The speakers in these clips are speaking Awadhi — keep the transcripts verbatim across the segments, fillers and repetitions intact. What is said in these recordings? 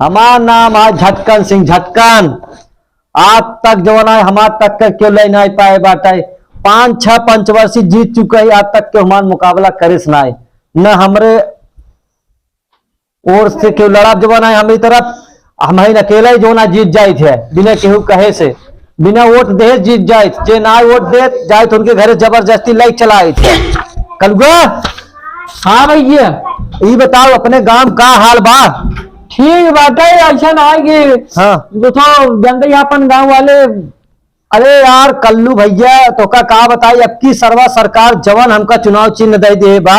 हमार नाम है झटकन सिंह झटकन। आज तक जवन है हमार टक्कर केहू ले नाहीं पाए बाटे। पाँच छह पंचवर्षी जीत चुका है, आज तक केहू हमार मुकाबला करिस नाहीं। न हमरे ओर से केहू लड़ब जवन है हमरी तरफ, हम ही अकेला ही जवन है जीत जाइत है, बिना केहू कहे से, बिना वोट देहे जीत जाइत। जे ना वोट देत जाइत उनके घरे जबरदस्ती लाइक चलाइत है। कलुआ, हाँ भैया। ई बताओ अपने गांव का हाल बा? ठीक बाटे, ऐसा ना है कि हाँ। देखो, जानते ही अपन गांव वाले। अरे यार कल्लू भैया, तोका का बताई, अब की सरवा सरकार जवन हमका चुनाव चिन्ह दे दे बा,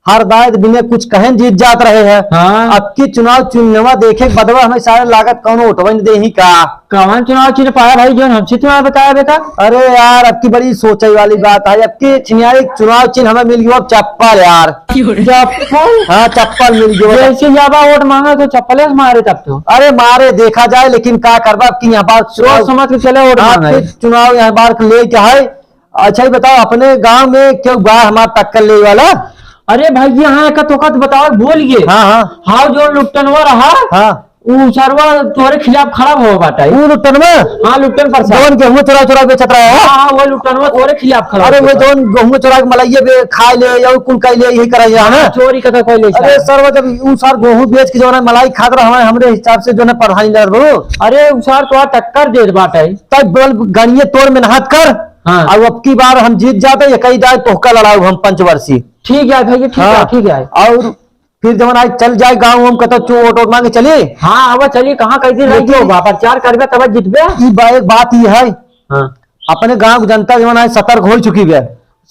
हर दायद बिना कुछ कहन जीत जात रहे हैं। हाँ। अब की चुनाव चिन्हवा देखे के बदवा हमें सारे लागत कौनो वोटवा न देही का। कौन चुनाव चिन्ह पाया भाई, जौन हमसे चुनाव बताया बेटा? अरे यार, अब की बड़ी सोचे वाली बात है। अब की छिनियारी चुनाव चिन्ह हमें मिल गयो अब चप्पल यार। चप्पल? हाँ, चप्पल मिल गयो। जैसे ज्यादा वोट मांगा तो चप्पले से मारे तब तो। अरे मारे देखा जाए, लेकिन का करबा, अब की यहाँ बार सोच चुनाव, समझ के चले वोट आप मांगे। फिर चुनाव यहाँ बार के ले के है। अच्छा, ये बताओ, अपने गांव में केहू बा हमार टक्कर ले वाला? अरे भाई, ये हाँ, एक तो का तो बताओ, बोल ये। हाँ, हाँ। हाँ, जो लुट्टनवा रहा, हाँ। उ सरवा तोहरे खिलाफ खड़ा हो बाटा। उ लुट्टनवा? हाँ, लुट्टन प्रसाद। जवन गेहूं चोरा चोरा बेचत रहा है? हाँ, हाँ, वो लुट्टनवा तोहरे खिलाफ खड़ा अरे, हो वो बाटा। जवन गेहूं चोरा के मलाइये बे-, खाए ले, या उ कुल कइले, यही करे, है ना? चोरी कथा कइले अरे, साहब। सरवा जब उ सार गेहूं बेच के जवन है, मलाई खात रहा है, हमरे हिसाब से जो है, प्रधानी लड़ रहो। अरे, उ सार तोहरा टक्कर देत बाटे। तब बोल, गणिये तोर मेहनत कर। हाँ। अब अब की बार हम जीत जाते, ये कई दाय तोहका लड़ाऊ हम पंचवर्षी। ठीक है भैया, ठीक है, हाँ। ठीक है। और फिर जवन आज चल जाए गाँव, हम कहता चो वोट वोट मांगे चले। हाँ, अब चलिए, कहाँ कई दिन रह लेकिन गयो बा, प्रचार करबे तब जितबे। ई बा-, एक बात ई है, हाँ। अपने गाँव की जनता जवन आज सतर्क हो चुकी बे।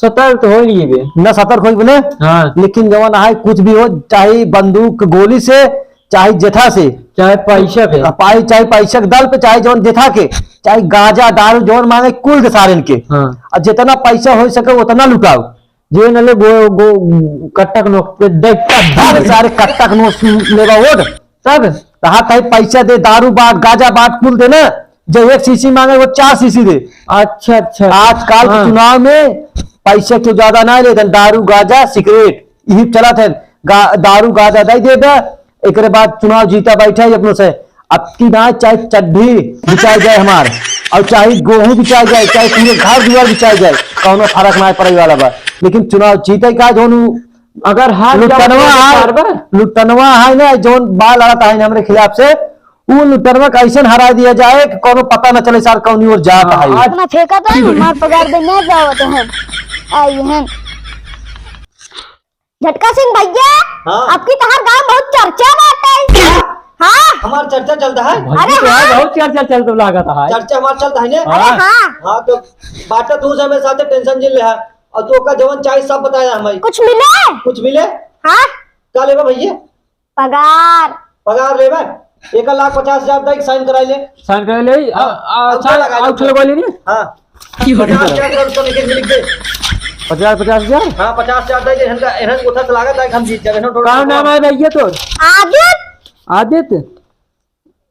सतर्क तो हो लिए बे। न सतर्क हो बने। हाँ। लेकिन जवन आहे कुछ भी हो, चाहे बंदूक गोली से, चाहे जेथा से, चाहे पैसा पे। पाई, चाहे पैसा के दल पे, चाहे जवन जेथा के, चाहे गांजा दारू जवन मांगे कुल के सारन के। हाँ। और जितना पैसा हो सके उतना लुटाओ। जे न ले गो, गो, कट्टक नोट पे दे, अरे सारे कट्टक नोट लेबा वोट। तब? कहा था पैसा दे, दारू बाट, गांजा बाट, कुल दे ना। जे एक शीशी मांगे वो चार शीशी दे। अच्छा, अच्छा। आजकल के हाँ। चुनाव में पैसा क्यों ज्यादा ना लेते, दारू, गांजा, सिगरेट, यही चलत है। गा-, दारू, गांजा दे देबे, एकरे बाद चुनाव जीता बैठा ही अपनों से। अब की ना चाहे चड्ढी बिचाई जाए हमार, और चाहे गेहूं बिचाई जाए, चाहे पूरे घर दुआर बिचाई जाए, कौनो फर्क ना पड़े वाला बा। लेकिन चुनाव जीते का जौन उ अगर हार जाओ लुटनवा तो है, हार बा। लुटनवा है ना, जौन बा लड़त है ना हमरे खिलाफ से, उ लुटनवा का ऐसन हरा दिया जाए कि कौनो पता न चले सार कौनी ओर जात हाँ, है। आज अपना फेंका तो है, मार पगार दे, नहीं जावत है। आई है। झटका सिंह भैया, हाँ। आपकी तहार गांव बहुत चर्चा बाटे। हाँ? हाँ। हमार चर्चा चलता है? अरे भैया, हाँ। बहुत चर्चा चलता लागत है। चर्चा हमार चलता है ने? अरे हाँ। हाँ। हाँ, तो बाटा तू से मेरे साथ टेंशन जिन ले है। और तू का जवन चाहे सब बताया हमें। कुछ मिले? कुछ मिले? हाँ। का लेबा भैया? पगार। पगार लेबा? एक लाख पचास हजार दे, साइन कराई ले। साइन कराई ले। आ, हाँ। आ, अंगूठा साइन, लगा ले। अंगूठा लगा ले रे। हाँ। पचास हजार रुपया लिख के लिख दे। पचास, पचास हजार? हाँ, पचास हजार दे दे, इनका, इनका उठा से लागत है कि हम जीत जाबे, इनका का नाम है भैया तोर? आदित्य। आदित्य?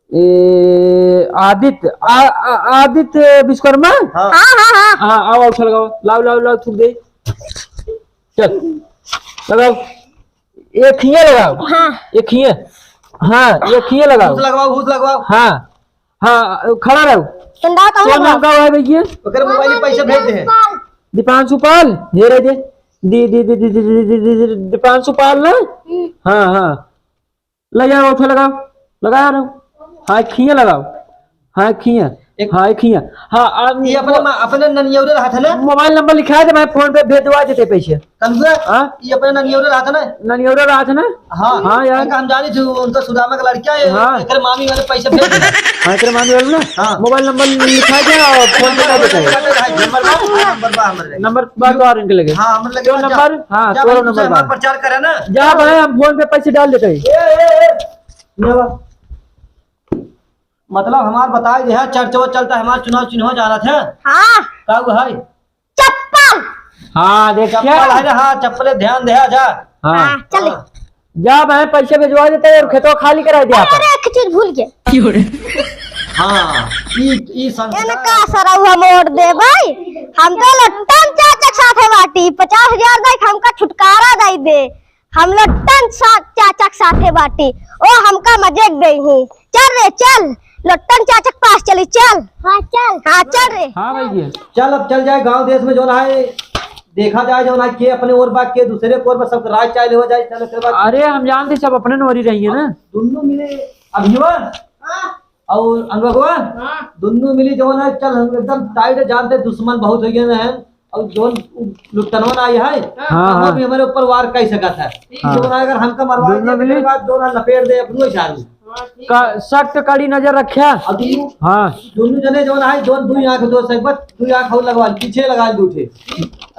ए, आदित्य, आ, आ, आदित्य विश्वकर्मा? हाँ। हाँ, हाँ, हाँ। हाँ, आओ, आओ, चल, आओ। लाओ, लाओ, लाओ, थूक दे। चल, लगाओ। एक हिये लगाओ। हाँ। एक हिये। हाँ, एक हिये लगाओ। घूस लगवाओ, घूस लगवाओ। हाँ। हाँ, खड़ा रहो। चंदा का तोर नाम का है भैया? ओकर मोबाइल में पैसे भेज दे। दीपांशु पाल, ये रह दे। दी, दी, दी, दीपांशु पाल ना? हम्म। हाँ, हाँ। ले जाओ, उठो, लगाओ। लगाओ रहो। हाँ, खिया लगाओ। हाँ, खिया। एक हाँ, खिया। हाँ, आ, ये अपने वो मा-, अपने ननियौरे रहत है ना? मोबाइल नंबर लिखा दे, मैं फोन पे भेजवा देते पैसे। कंगुआ, हाँ? ये अपने ननियौरे रहत है ना? ननियौरे रहत है ना? हाँ। हाँ यार। एक हम जानी थी, उनका सुदामा का लड़का है, हाँ। एकरे मामी वाले पैसे भेज दे। हाँ, एकरे मामी वाले ना? हाँ। मोबाइल नंबर लिखा दे और फोन पे कर देते हैं। नंबर बा, नंबर बा हमरे। नंबर बा तो और इनके लगे। हाँ, हमरे लगे तो जा, नंबर? हाँ, जा तो भाई, नंबर दूसरे बा। हमारा प्रचार करे ना। जा भाई, हम फोन पे पैसे डाल देते हैं। ए, ए, ए, ये वा। मतलब हमार बताए दे, हाँ, चर्चा चलता है, हमार चुनाव चिन्ह जानत है। हाँ। का वो है? चप्पल। हाँ, देख चप्पल क्या? है ना, हाँ, चप्पले ध्यान दे, जा। हाँ। हाँ, चल। हाँ। जा, मैं पैसे भिजवा देते हैं और खेतवा खाली करा दिया अरे, था। अरे, एक चीज भूल गए। क्यों रे? हाँ, ई, ई संस्कार। इनका सरौआ मोड़ दे भाई, हम तो लट्टन चाचा के साथे बाटी, पचास हजार दे, हमका छुटकारा दे दे। हम लोटन सा-, चाचा के साथे बाटी। ओ हमका मजे देइहीं। चल रे, चल। लोटन चाचा के पास चली, चल। हाँ, चल। हाँ, चल रे। हाँ भैया। चल, अब चल जाए गाँव देश में, जौन है, देखा जाए, जौन है, के अपने ओर बा, के दूसरे के ओर बा, सब राय चाय लेवा जाए, चल, ओकरे बाद। अरे, हम जानते सब अपने नोरी रही है ना। दुन्नू मिली, अभिवन। हाँ। और अनुभवा, हाँ। दुन्नू मिली जौन है, चल हम एकदम tight है, जानते दुश्मन बहुत हो गए हैं, और जौन उ लुट्टनवा ना आई है, हाँ। हाँ, वो हाँ। भी हमारे ऊपर वार कर सकत है। हाँ। जौन है, अगर हमका मरवा दुन्नू दिया, मिली। ओकरे बाद जौन है लपेट दे अपनो ही साथ में। हाँ, ठीक का है। सख्त कड़ी नजर रख्या। और दुन्नू, हाँ। दुन्नू जने जौन है, जौन दुई आँख दो से एक बार, दुई आँख और लगवा, पीछे लगा दू ठे।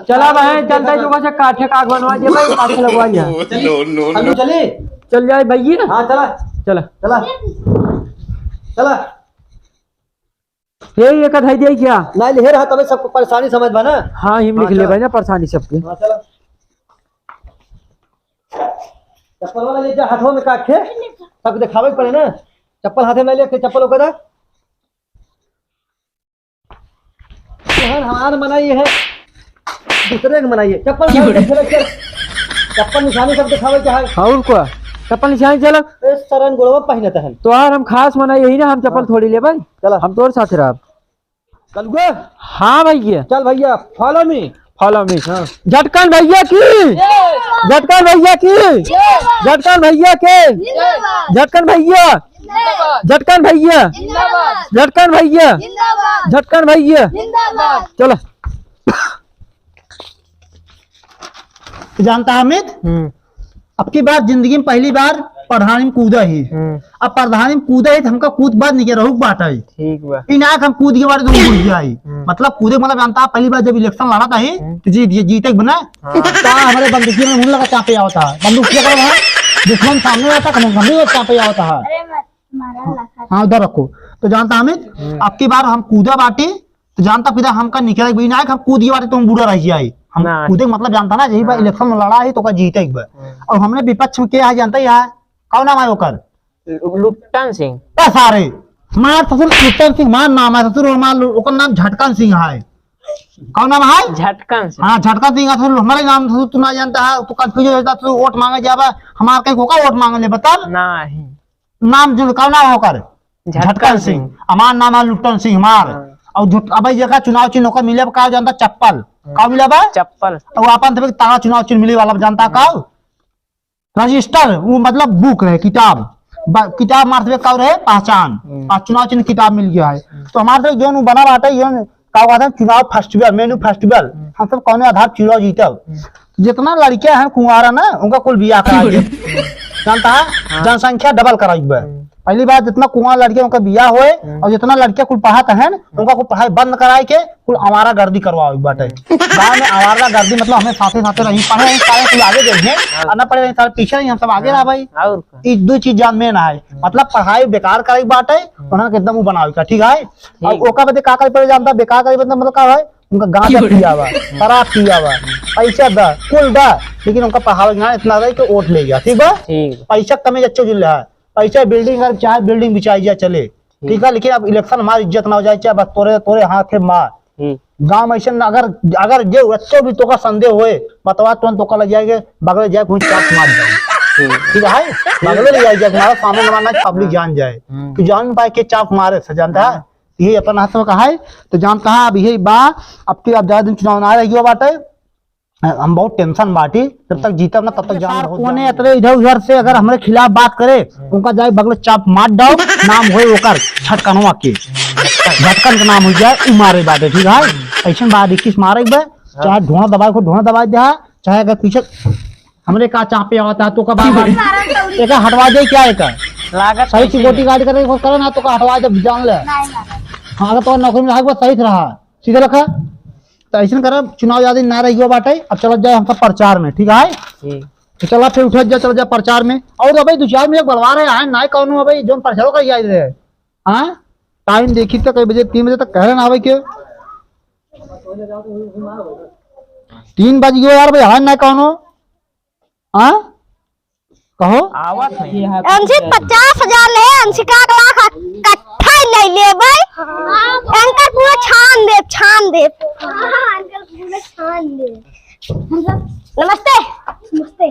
चला बहन, चलता है, जो से काठे का आग बनवा दिया भाई, पाछे लगवा लिया। चली, no, no, हम no। चली। चल जाए भैया। हाँ, चला। चला। चला। चला। ये, ये का धई दिया क्या? नहीं, ले रहा, तबे सबको परेशानी समझ बा ना। हाँ, हिम हाँ, लिख ले चला। भाई ना, परेशानी सबके। हाँ, चला। चप्पल वाला ले जा, हाथों में काखे। सबके दिखावे के पड़े ना। चप्पल हाथे में ले, चप्पल ओकर दा। तोहर हमार मनाई है, दूसरे के मनाई है। चप्पल की निशानी बोले? चल, चल। चप्पल निशानी सब दिखावे के है। और का? चप्पल निशानी चलो। ए, सरन गोड़वा पहिनत है। तोहार हम खास मनाई यही ना, हम चप्पल हाँ। थोड़ी ले भाई। चला। हम तोर साथ रहब। कलुआ? हाँ भैया। चल भैया, follow me। Follow me। हाँ। झटकन भैया की। जय। झटकन भैया की। जय। झटकन भैया के। जिंदाबाद। झटकन भैया। जिंदाबाद। झटकन भैया। जिंदाबाद। झटकन भैया। जिंदाबाद। झटकन भैया। जिंदाबाद। चलो। जानता है अमित, हम्म। अब की बार जिंदगी में पहली बार प्रधानी में कूदा ही। हम्म। अब प्रधानी में कूदा ही तो हमका कूद बाद निके रहू बाटा ही। ठीक बा। इन आँख हम कूद के बारे तुम भूल जाई। हम्म। मतलब कूदे मतलब जानता है, पहली बार जब election लड़ा था ही, हम्म। तो जीत, ये जीते के बना। हाँ। तो हमारे बंदूकिया में मुन लगा चापे आवता है। बंदूकिया का है, दुश्मन सामने आता, कम कम चापे आवता है। अरे मत, मारा लखा। हाँ, उधर रखो। तो जानता हमें, हम्म। अब की बार हम कूदा बाटी, तो जानता पिता हमका निकले भी ना, हम कूद के बाटी तुम बूढ़ा रह जाए। हम ना। कूदे के मतलब जानता ना, यही बार हाँ। Election में लड़ा है तो का जीते एक बार। हम्म। और हमने विपक्ष में क्या है जानता है, कौन नाम है ओकर? लु-, लुट्टन सिंह। ए सारे, मार ससुर लुट्टन सिंह, मार नाम है ससुर, और मार लु-, ओकर नाम झटकन सिंह है। कौन नाम है? झटकन सिंह। हाँ, झटकन सिंह है ससुर, हमारे नाम ससुर तू ना जानता है, तू confuse हो जाता, तू वोट मांगे जाबा, हमार कहीं को का वोट मांगे ले बता? नहीं। नाम जो, कौन नाम है ओकर? झटकन झटकन सिंह। सिंह। हमार नाम है लुट्टन सिंह, हमार। हाँ। और झुट-, अब ये का चुनाव चिन्ह ओकर मिले बा, का जानता? चप्पल। हाँ। का मिले बा? चप्पल। और अपन तबे तारा चुनाव चिन्ह मिले वाला जानता का? हाँ। Register, वो मतलब book रहे, किताब। बा-, किताब मार से का रहे? पहचान। हम्म। और चुनाव चिन्ह किताब मिल गया है। हम्म। तो हमारे से जौन वो बना बाटे, जौन का कहते हैं, चुनाव festival, menu festival। हम्म। हम सब कौने आधार चुनाव जीतब। हम्म। जितना लड़कियां हैं कुंवारा ना, उनका कुल बियाह करा दे। जानता है? हाँ। जनसंख्या double कराई बे। हम्म। पहली बात, जितना कुंवारा लड़कियां उनका बियाह होए हम्म। और जितना लड़कियां कुल पढ़त हैं, हम्म। उनका कुल पढ़ाई बंद कराए के कुल आवारा गर्दी करवावे बाटे। हम्म। गाँव में आवारा गर्दी मतलब हमें साथे साथे रही, पढ़े रही, सारे कुल आगे गए हैं, हाँ। और ना पढ़े रही, सारे पीछे रही, हम सब आगे हाँ। रहा भाई। और का? ई दो चीज जान में ना है। हम्म। मतलब पढ़ाई बेकार कराई बाटे, हम्म। उन्हें एकदम वो बनावे का, ठीक है? ठीक। अब ओका बदे का करे पड़े जानता, बेकार करे मतलब, मतलब का है? उनका गांजा पिया बा, शराब पिया बा, पैसा दा, कुल दा, लेकिन उनका पढ़ावे के ना इतना रहे कि वोट ले गया, ठीक बा? ठीक। पैसा कमे जच्चो जिन ले है, पैसा building अगर चाहे building बिचाई जा चले, ठीक। ठीक है, लेकिन अब election हमारी इज्जत ना हो जाए, चाहे बस तोरे, तोरे हाथ है मार। ठीक। गांव में ऐसे न, अगर, अगर जे बच्चों भी तोका संदेह होए, बतवा तुरंत तोका ले जाएंगे, बगले जाए, कोई चाप मार जाए। ठीक। ठीक है, बगले ले जाए, जब हमारा सामने जमाना public हाँ। जान जाए, हम्म। कि जान पाए के चाप मारे से जानता है। हाँ। यही अपन हाथ में कहा है, तो जानता है, अब यही बा, अब की, अब ज्यादा दिन चुनाव ना रह गया बाटे। हम बहुत tension बाटी, जब तक जीतब ना, तब तक जान सार बहुत कोने जान अतरे इधर उधर से अगर हमरे खिलाफ बात करे, हम्म। उनका जाए बगले चाप मार डाओ, नाम होए ओकर झटकनवा के, झटकन के नाम हो जाए, उ मारे बाटे, ठीक है? ऐसन बात इक्कीस मारे एक बार, हाँ। चाहे ढोना दबाए को ढोना दबाए दे, चाहे अगर पीछे हमरे का चापे आवता है तो का बार बार एका हटवा दे क्या एका? लागत सही नहीं सिक्योरिटी है। गार्ड करे, करे ना तो का हटवा दे, जान ले। नहीं, नहीं। हाँ, अगर तो नौकरी में रहा, सही से रहा, सीधे रखा। तो ऐसे करा, चुनाव ज्यादा ना रह गया बाटे, अब चलत जाए हम सब प्रचार में, ठीक है? ठीक। तो चला फिर उठत जा, चलत जा प्रचार में। और अबे दो चार मिनट बढ़वा रहे हैं, ना कौनो अबे जोन प्रचारो कर जाए रहे। हाँ? टाइम देखी तो कई बजे, तीन बजे तक कह रहे ना अबे के। तीन बज गयो यार भाई, हाँ ना कौनो। हाँ? कहो। आवत है। हमसे पचास हजार ले, हमसे का लाख कट्ठा ही ले लेबै। एनकर पूरा छान दे, छान दे। एनकर पूरा छान दे। नमस्ते। नमस्ते।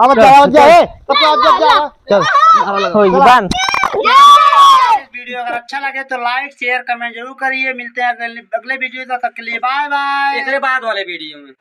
आवत जा, आवत जा, ए, सबके आवत जा, जा। चल, हो गई बंद। इस वीडियो अगर अच्छा लगे तो like, share, comment जरूर करिए। मिलते हैं अगले, अगले वीडियो, तब तक के लिए bye bye। एकरे बाद वाले वीडियो में।